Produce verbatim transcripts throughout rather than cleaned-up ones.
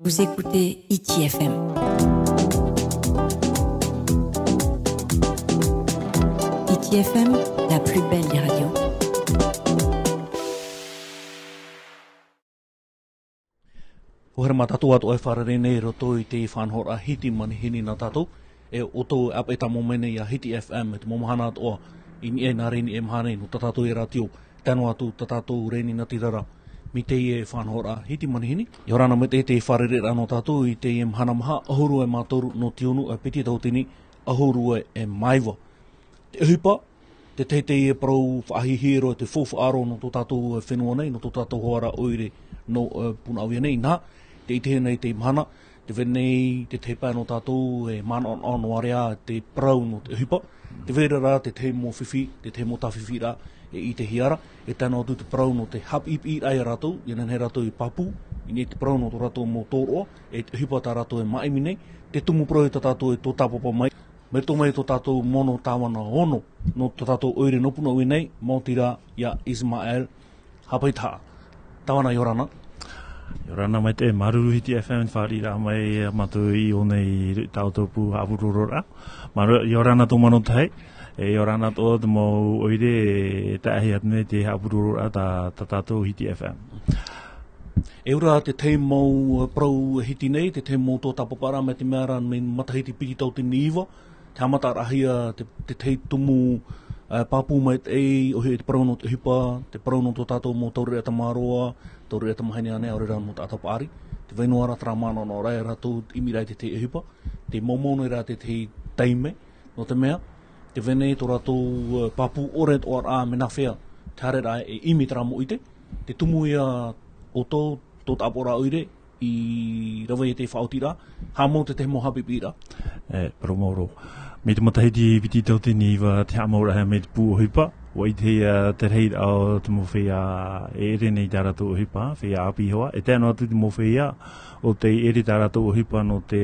Vous écoutez Hiti F M. Hiti F M, la plus belle des radios. ʻUa haere mā tātou atoʻa e fārerei nei i roto i te faʻanahoraʻa Hiti Manihini nā tātou, e ʻoutou e ʻāpeʻe tāmau mai nei ia Hiti F M, e te mau mahana atoʻa i niʻa i nā reni e mahana nei nō tā tātou e rātio, tae noa atu tā tātou reni nā tirara. Mai teie faʻanahoraʻa Hiti Manihini, ʻia ora na maitaʻi te fārereiraʻa nō tātou i teie mahana maha, ʻahuru e mā toru nō tiunu e piti tauatini, ʻahuru e mā iva. Te ʻohipa, te teitei e parau faʻahiahia roa, te faufaʻa roa nō tō tātou fenua nei, nō tō tātou hōʻē ʻoire nō, e, Punaʻauia nei, nā, tē ʻitehia nei teie mahana, tē vai nei te tahi pae nō tātou e manaʻonaʻo noa ra te parau nō te ʻohipa, tē vai ra rā te tahi mau fifi, te tahi mau tāfifi rā, e ʻitehia ra, e tae noa atu te parau nō te haʻapiʻipiʻiraʻa ia rātou, ʻia nehenehe rātou e pāpū, i niʻa i te parau nō tō rātou mau tōroʻa, e te ʻohipa tā rātou e māʻimi nei, te tumu parau tā tātou e tōtapapa mai, mai roto mai tō tātou mono tāvana ono, nō tō tātou ʻoire nō Punaʻauia nei, maoti rā ia Ismael Hapaitahaʻa. Tāvana, ʻia ora na. ʻIa ora na maitaʻi, māuruuru Hiti F M i te fāriʻiraʻa mai ia mātou i ʻō nei i tā ʻoutou pū haʻapurororaʻa. Māuruuru, ʻia ora na tō mano tahi, e ʻia ora na tō te mau ʻoire e tae atu nei te haʻapurororaʻa tā, tā tātou Hiti F M. E ora te tahi mau parau e hiti nei, te tahi mau tōtapaparaʻa mai te mea ra, mai matahiti piti tauatini iva, te haʻamataraʻahia te, te tahi tumu, e, pāpū maitaʻi, ʻoia hoʻi te parau nō te ʻohipa, te parau nō tō tātou mau taureʻareʻa tamāroa, taureʻareʻa tamāhine ānei, ʻaore rā mau taʻata paʻari. Tē vai noa ra terā manaʻonaʻoraʻa ia rātou ʻimi ra i te tahi ʻohipa, tē moumou nei rā te tahi taime, nō te mea, tē vai nei tō rātou, e, pāpū ʻore atoʻa ra, mea nāfea te haereraʻa e ʻimi terā mau ʻite, te tumu ia ʻoutou, tō tāʻapoʻoraʻa ʻoire, i rave i te faʻaotiraʻa, haʻamau te tahi mau haʻapiʻipiʻiraʻa. E, parau maoro. Mai te matahiti piti tauatini iva te haʻamauraʻahia mai te pū ʻohipa, ʻua ʻitehia te rahiraʻa o te mau feiā e ʻere nei tā rātou ʻohipa, feiā ʻāpī hoʻi, e tae noa atu te mau feiā ʻo tē ʻere tā rātou ʻohipa nō te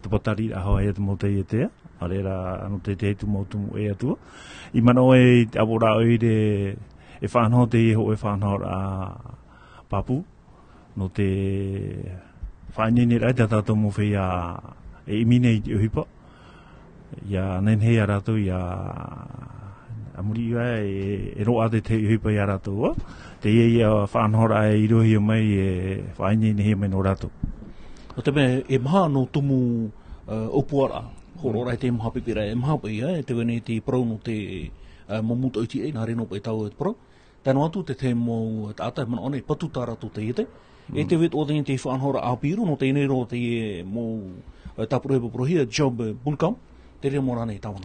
tapatariraʻa hoʻi ia te mau taiete, ʻaore rā nō te, te tumu, tumu ʻē atu. I manaʻo e i te ʻāpoʻoraʻa ʻoire e faʻanaho teie hōʻē faʻanahoraʻa pāpū, nō te faʻaineineraʻa i tā tātou mau feiā e ʻimi nei i te ʻohipa. ʻIa nehenehe ia rātou ʻia, a muri iho ā, e, e roaʻa te tahi ʻohipa ia rātou, ā. Teie ia faʻanahoraʻa e irohia mai, e faʻaineinehia mai nō rātou. Nō te mea, e maha nō tumu, e, ʻōpuaraʻa, hōroʻaraʻa i te mau haʻapiʻipiʻiraʻa, e maha paʻi, ā, e tē vai nei te parau nō te, e, mau mūtoʻi tīaʻi, nā reira noa paʻi tāua e te parau. Tae noa atu te tahi mau taʻata e manaʻo nei, patu tā rātou taiete. E tē vai atoʻa teie faʻanahoraʻa ʻāpī roa, nō teie nei roa te mau, e, tāpura e parauhia, job, e, boot camp, te reira mau rānei, Tāvana.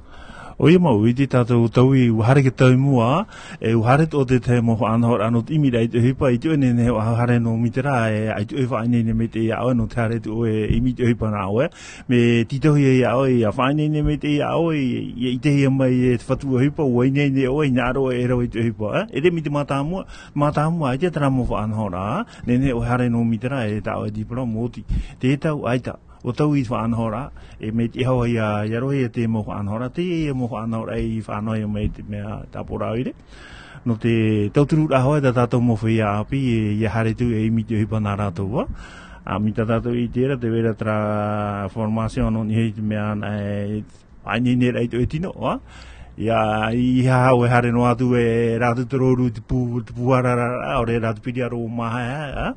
ʻOia mau, i te tātou taui, ʻua haere te tau i mua, e ʻua haere atoʻa te tahi mau faʻanahoraʻa nō te ʻimiraʻa i te ʻohipa, i te ʻoe nehenehe ʻua haere nō Mitera, e, ʻaita ʻoe e faʻaineine maitaʻi iā ʻoe, nō te haere atu ʻoe e ʻimi i te ʻohipa nā ʻoe. Mea tītauhia iā ʻoe, ʻia faʻaineine maitaʻi iā ʻoe, ʻia, ʻia ʻitehia mai e te fatu ʻohipa, ʻua ineine ʻoe, ʻia hinaʻaro ʻoe e rave i te ʻohipa, ē? E rima i te mātāmua, mātāmua, ʻaita terā mau faʻanahoraʻa, nehenehe ʻoe e haere nō Mitera, e tā ʻoe e diplôme, ʻoti. Te tau, ʻaita, ʻua taui i te faʻanahoraʻa, e mea tiʻa hoʻi ʻia, ʻia roaʻa te mau faʻanahoraʻa, teie mau faʻanahoraʻa i faʻanahohia mai te mea tāpura ʻoire. Nō te tautururaʻa hoʻi tā tātou mau feiā ʻāpī, e, ʻia haere atu e ʻimi i te ʻohipa nā rātou, ā. Ā, mai tā tātou i ʻite ra, tē vai ra terā formation nō niʻa i te mea, e, faʻaineine raʻa i tō ʻoe tino, ā. ʻIa, ʻeiaha ʻoe e haere noa atu e rātou te rōrū te pū, te pūharahara, ʻaore rā te piri aro ʻo māhaehae, ā.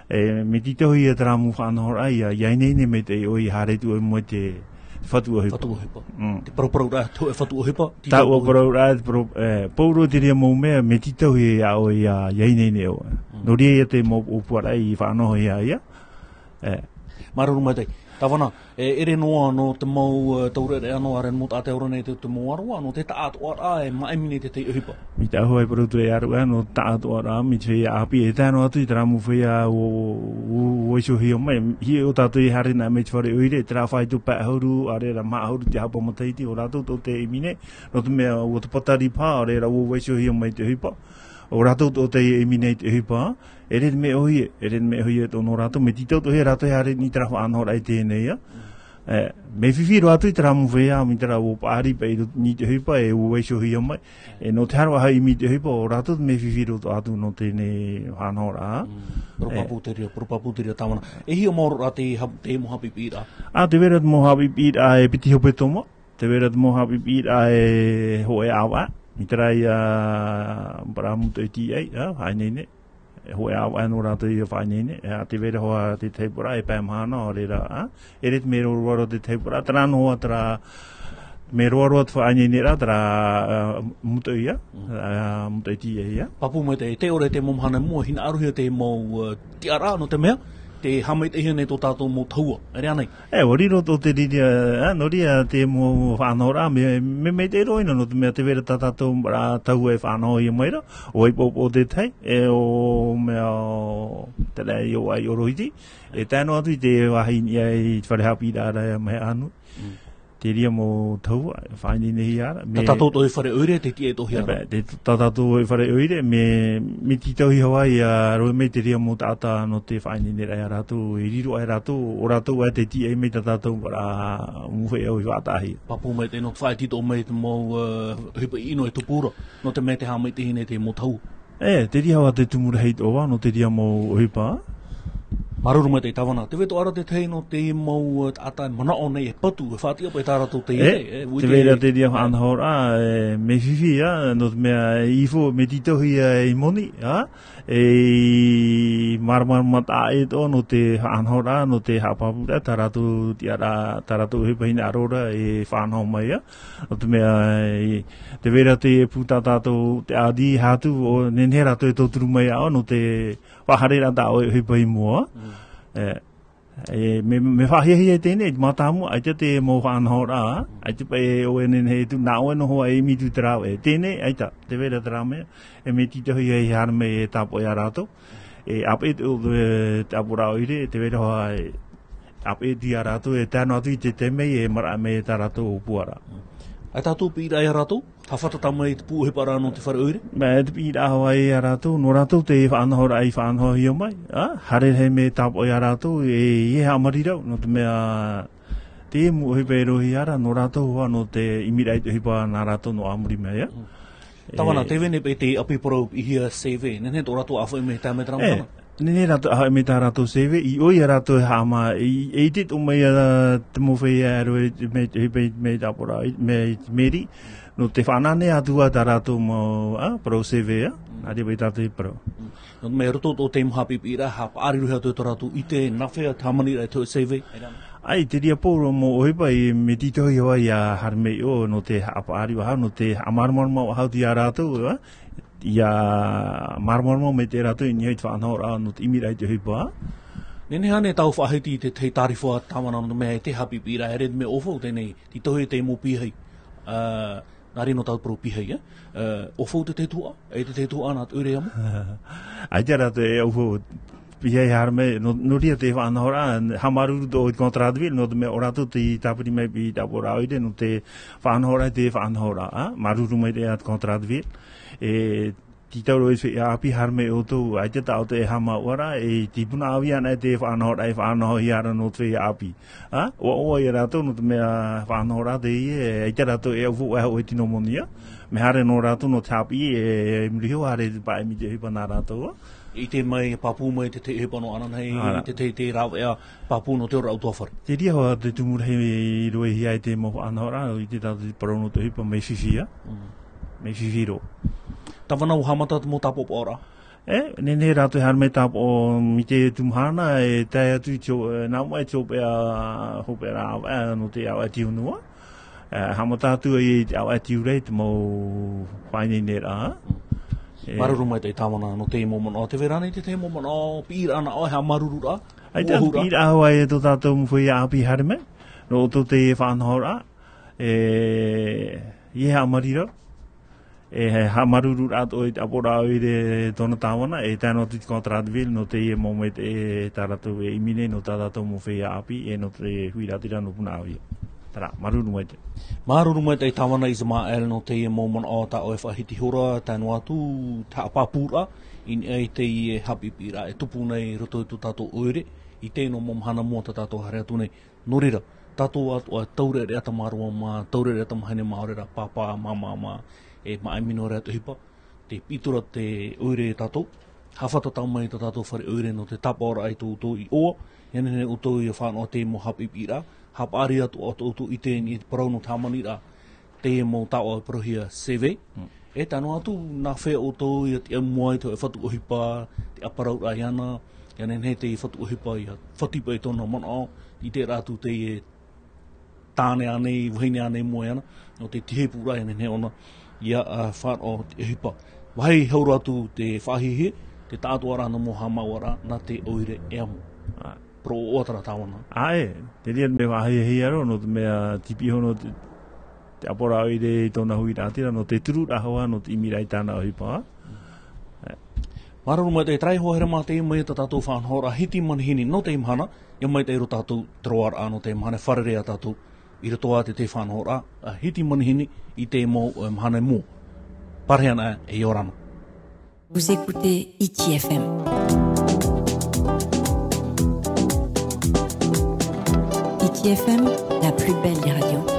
E, mea tītauhia terā mau faʻanahoraʻa, ʻia, ʻia ineine maitaʻi ʻoe ʻia haere atu ʻoe i mua i te fatu ʻohipa. Fatu ʻohipa. Mm. Te parauparauraʻa, te hōʻē fatu ʻohipa, tītau. Tāua parauraʻa, te parau-, e, pauroa i te reira mau mea, mea tītauhia iā ʻoe ʻia, ʻia ineine ʻoe. Mm. Nō reira ia te mau ʻōpuaraʻa i faʻanahohia ia. E. Māuruuru maitaʻi. Tāvana, e, ʻere noa nō te mau, e, taureʻareʻa noa, ʻaore nō te taʻata e ora nei te, te mau aroha, nō te taʻatoʻaraʻa e māʻimi nei te tahi ʻohipa. Mai tāʻu hoʻi parau atu e aroha, nō te taʻatoʻaraʻa, mai te feiā ʻāpī, e tae noa atu i terā mau feiā ʻua, ʻua, ʻua iʻohia mai, hia ʻo tātou e haere na mai te fare ʻoire, terā faito pae ʻahuru, ʻaore rā maha ʻahuru te haʻapaʻo matahiti, ʻo rātou atoʻa tē ʻimi nei, nō te mea ʻua tapatari paha, ʻaore rā ʻua iʻohia mai te ʻohipa. ʻO rātou atoʻa tē ʻimi nei te ʻohipa, ʻeʻere te mea ʻōhie, ʻeʻere te mea ʻōhie atoʻa nō rātou, mea tītau atoʻa hia rātou e haere i terā faʻanahoraʻa i teie nei, ā. E, mea fifi roa atu i terā mau feiā, mai terā ʻua paʻari paʻi i roto i te ʻohipa, e ʻua vaiihohia mai. E, nō te haere ʻoaʻoa i te ʻohipa, ʻo rātou te mea fifi roa atu nō teie faʻanahoraʻa. Mm. Parau pāpū te reira, parau pāpū te reira, tāvana. E hia mau roa te ha-, te mau haʻapiʻiraʻa. Ā, tē vai ra te mau haʻapiʻiraʻa e piti hepetoma, tē vai ra te mau haʻapiʻiraʻa e hōʻē ʻāvaʻe. Mai terā ia, parau mūtoʻi tīaʻi, ā, faʻaineine. E hōʻē ʻāvaʻe nō rātou ia faʻaineine, e, ā, tē vai ra hoʻi te tahi parau e pae mahana, ʻaore rā, ā, e ʻere te mea roaroa te tahi parau, terā noa, terā, mea roaroa te faʻaineineraʻa, terā, ā, mūtoʻi ia, Mm. ā, mūtoʻi tīaʻi ia. Pāpū mai te, tē ʻore te mau mahana i mua, hinaʻarohia te mau, ā, tiʻaraʻa nō te mea, tē haʻamaitaʻihia nei tō tātou mau tahua, e rave ānei? E, ʻua riro tō te riri, ā, nō reira te mau faʻanahoraʻa, mea, mea, mea maitaʻi roa ïa nō te mea tē vai ra tā tātou, ā, tahua e faʻanahohia mai ra, ʻo Vaipopo te tahi, e ʻo mea ʻo, terā ïa ʻo Aiohorohiti, e tae noa atu i te vāhi i niʻa i te fare haʻapiʻiraʻa ra e Maheʻanu. Mm. Te reira mau tahua, faʻaineinehia ra, mea tā tātou atoʻa fare ʻoire, tē tiʻa atoʻahia ra. E, te, tā tātou fare ʻoire, mea, mea tītauhia hoʻi ʻia roaʻa mai te reira mau taʻata nō te faʻaineineraʻa ia rātou, e riro aʻe rātou, ʻo rātou ā tē tiʻa mai tā tātou, ā, mau feiā ʻoire faʻataʻahia. Pāpū mai te, nō te faʻatītau mai te mau, ā, ʻohipa ʻino e tupu ra, nō te mea tē haʻamaitaʻi nei te mau tahua. E, te reira hoʻi te tumu rahi atoʻa nō te reira mau ʻohipa. Māuruuru maitaʻi tāvana. Tē vai atoʻa ra te tahi nō te mau, ā, taʻata e manaʻo nei e patu, e faʻatiʻa paʻi tā rātou te ʻite, e, e, tē vai ra te reira faʻanahoraʻa, e, mea fifi, ā, nō te mea i fo, mea tītauhia i moni, ā, e i māramarama taʻa ʻē atoʻa nō te faʻanahoraʻa, nō te haʻapāpūraʻa, tā rātou tiʻaraʻa, tā rātou ʻohipa hinaʻaro ra e faʻanaho mai, ā. Nō te mea, e, tē vai ra te pū tā tātou, te ʻādi, haʻatu, ʻo, nehenehe rātou e tauturu mai ā, nō te faʻahaereraʻa tā ʻoe ʻohipa i mua. Mm. E, e, mea, mea faʻahiahia i teie nei, mātāmua, ʻaita te mau faʻanahoraʻa, ʻaita paʻi ʻoe e nehenehe atu, nā ʻoe noa hoʻi e ʻimi atu i te rāveʻa. Teie nei, ʻaita, tē vai ra terā mea, e mea tītauhia e haere mai e tāpoʻi ia rātou. E ʻāpeʻe te, e, te ʻāpoʻoraʻa ʻoire, tē vai ra hoʻi, e ʻāpeʻe atu ia rātou, e tae noa atu i te taime e maraʻa mai tā rātou ʻōpuaraʻa. ʻAita atoʻa piʻiraʻa ia rātou, haʻafātata mai te pū ʻohiparaʻa nō te fare ʻoire? Mea, e te piʻiraʻa hoʻi ia rātou, nō rātou te faʻanahoraʻa i faʻanahohia mai, ā, haere rahi mea tāpoʻi ia rātou, e, e haʻamarirau, nō te mea, te mau ʻohipa e roaʻahia ra, nō rātou hoʻi, nō te ʻimiraʻa i te ʻohipa nā rātou nō ā muri mai, ā. Mm. Tāvana, e, tē vai nei paʻi te ʻapi parau piʻihia CV, nehenehe tō rātou ʻāfaʻi mai te taime terā mau mahana? Nehenehe rātou ʻāfaʻi mai tā rātou CV, i ʻō ia rātou e haʻamā, i, e ʻite atoʻa mai ia te mau feiā e rave mai, mai, mai te ʻāpoʻoraʻa, mai te mēri, nō te faʻanaho atu ā tā rātou mau, ā, parau CV, ā, Mm. nā reira paʻi tātou e parau. Mm. Nō te mea i roto atoʻa i te mau haʻapiʻiraʻa, haʻapaʻari roa atu tō rātou ʻite, nā hea te hāmaniraʻa i te hōʻē CV. ʻAita, i te reira pō, mau ʻohipa, e mea tītauhia hoʻi ʻia haere mai ʻō, nō te haʻapaʻari faʻahou, nō te haʻamāramarama faʻahou atu ia rātou, ā, ʻia māramarama maitaʻi rātou i niʻa i te faʻanahoraʻa, nō te ʻimiraʻa i te ʻohipa. Nehenehe ānei tāʻu faʻahiti i te tahi tārifa tāvana nō te mea e te haʻapiʻiraʻa, e ʻere te mea ʻaufau teie nei, tītauhia te mau pīhai. Ā, nā reira nō tāʻu parau pīhai, ā? Ā, ʻaufau te tahi tuhaʻa, e te tahi tuhaʻa nā te ʻoire ia mau? ʻAita rātou e ʻaufau, pīhai haere mai, nō, nō reira te faʻanahoraʻa, haʻamāuruuru atoʻa i te contrat de ville, nō te mea ʻo rātou tei tāpiri mai i te ʻāpoʻoraʻa ʻoire, nō te faʻanahoraʻa, te faʻanahoraʻa, ā? Māuruuru maitaʻi te contrat de ville. E, tītau roa i te feiā ʻāpī haere mai ʻoutou, ʻaita tā ʻoutou e haʻamāuʻa ra, e te puna ʻāvī anaʻe te faʻanahoraʻa e faʻanahohia ra nō te feiā ʻāpī. Ā, ʻoaʻoa ia rātou nō te mea faʻanahoraʻa teie, e ʻaita rātou e ʻaufau faʻahou e tino moni, ā. Mea haere noa rātou nō te haʻapiʻi, e, e muri iho, haere paʻi mai te ʻohipa nā rātou, ā. ʻIte mai, pāpū mai te tahi ʻohipa nō ananahi, Ara. te tahi, te rāveʻa, pāpū nō te ora ʻutuāfare. Te reira hoʻi te tumu rahi i roaʻahia ai te mau faʻanahoraʻa, ʻite tātou te parau nō te ʻohipa mea fifi, ā. Mm. Mea fifi roa. Tāvana, ʻua haʻamata te mau tāpaʻopaʻoraʻa? E, nehenehe rātou e haere mai tāpaʻo mai te tumu mahana, e tae atu i te ho-, e, nā mua i te hopeʻa, hopeʻa ʻāvaʻe, nō te ʻāvaʻe Tiunua. E, haʻamata atu ai i te ʻāvaʻe Tiurai, te mau faʻaineineraʻa. E. Māuruuru maitaʻi tāvana, nō te mau manaʻo, tē vai ra ānei te tahi mau manaʻo, piʻiraʻa nā ʻoe, haʻamāuruururaʻa? ʻAita, ʻua hau ra. Piʻiraʻa hoʻi e tō tātou mau feiā ʻāpī haere mai. Nō ʻoutou te faʻanahoraʻa. E, ʻia haʻamāuruuru. E, haʻamāuruuru atoʻa i te ʻāpoʻoraʻa ʻoire tōna tāvana, e tae noa atu i te contrat de ville, nō teie mau mea e tā rātou e ʻimi nei, nō tā tātou mau feiā ʻāpī, e nō te huiraʻatira nō Punaʻauia. Terā, māuruuru maitaʻi. Māuruuru maitaʻi tāvana Ismael nō teie mau manaʻo tā ʻoe e faʻahiti ihora, tae noa atu te haʻapāpūraʻa, i niʻa i teie haʻapiʻiraʻa e tupu nei i roto i tō tātou ʻoire, i teie mau mahana mua tā tātou haere atu nei. Nō reira, tātou atoʻa e taureʻareʻa tamāroa mā, taureʻareʻa tamāhine mā, ʻaore rā pāpā, māmā mā, e māʻa mino ra te ʻohipa. Tē piʻi atu ra te ʻoire iā tātou. Hāfata tae mai tā tātou fare ʻoire nō te tāpaʻoraʻa i tō ʻoutou iʻoa. ʻIa nehenehe ʻoutou ʻia fānaʻo te mau haʻapiʻiraʻa. Haʻapaʻari atu ā tō ʻoutou ʻite i niʻa i te parau nō te hāmaniraʻa. Teie mau taoʻa e parauhia C V. Mm. E tae noa atu, nā hea ʻoutou ʻia tiʻa mua ai te fatu ʻohipa, te ʻāparauraʻa iāna, ʻia nehenehe te fatu ʻohipa ʻia fatu paʻi i tōna manaʻo, i terā atu teie tāne ānei, vahine ānei mua iāna, nō te tiheipuraʻa ʻia nehenehe ʻōna ʻia, ā, fānaʻo te ʻohipa. Vāhi hau roa atu te faʻahiahia, te taʻatoʻaraʻa nō mau haʻamāuʻaraʻa, nā te ʻoire e amo. Ā. Parau ʻoaʻoa terā tāvana. Ā, ʻē, te reira mea faʻahiahia roa, nō te mea te piʻi iho nō te, te ʻāpōraʻa ʻoire i tōna huiraʻatira, nō te tururaʻa hoʻi, nō te ʻimiraʻa i tāna ʻohipa. Ā. Māuruuru maitaʻi, terā iho ā here mā teie mai tā tātou faʻanahoraʻa Hiti Manihini nō teie mahana, ʻia maitaʻi roa tātou te roaraʻa nō teie mahana, fārerei ā tātou i roto ā i te faʻanahoraʻa, ā, Hiti Manihini i te mau, ā, mahana i mua. Pārahi ana e ʻia ora na. Vous écoutez Hiti F M. Hiti F M, la plus belle des radios.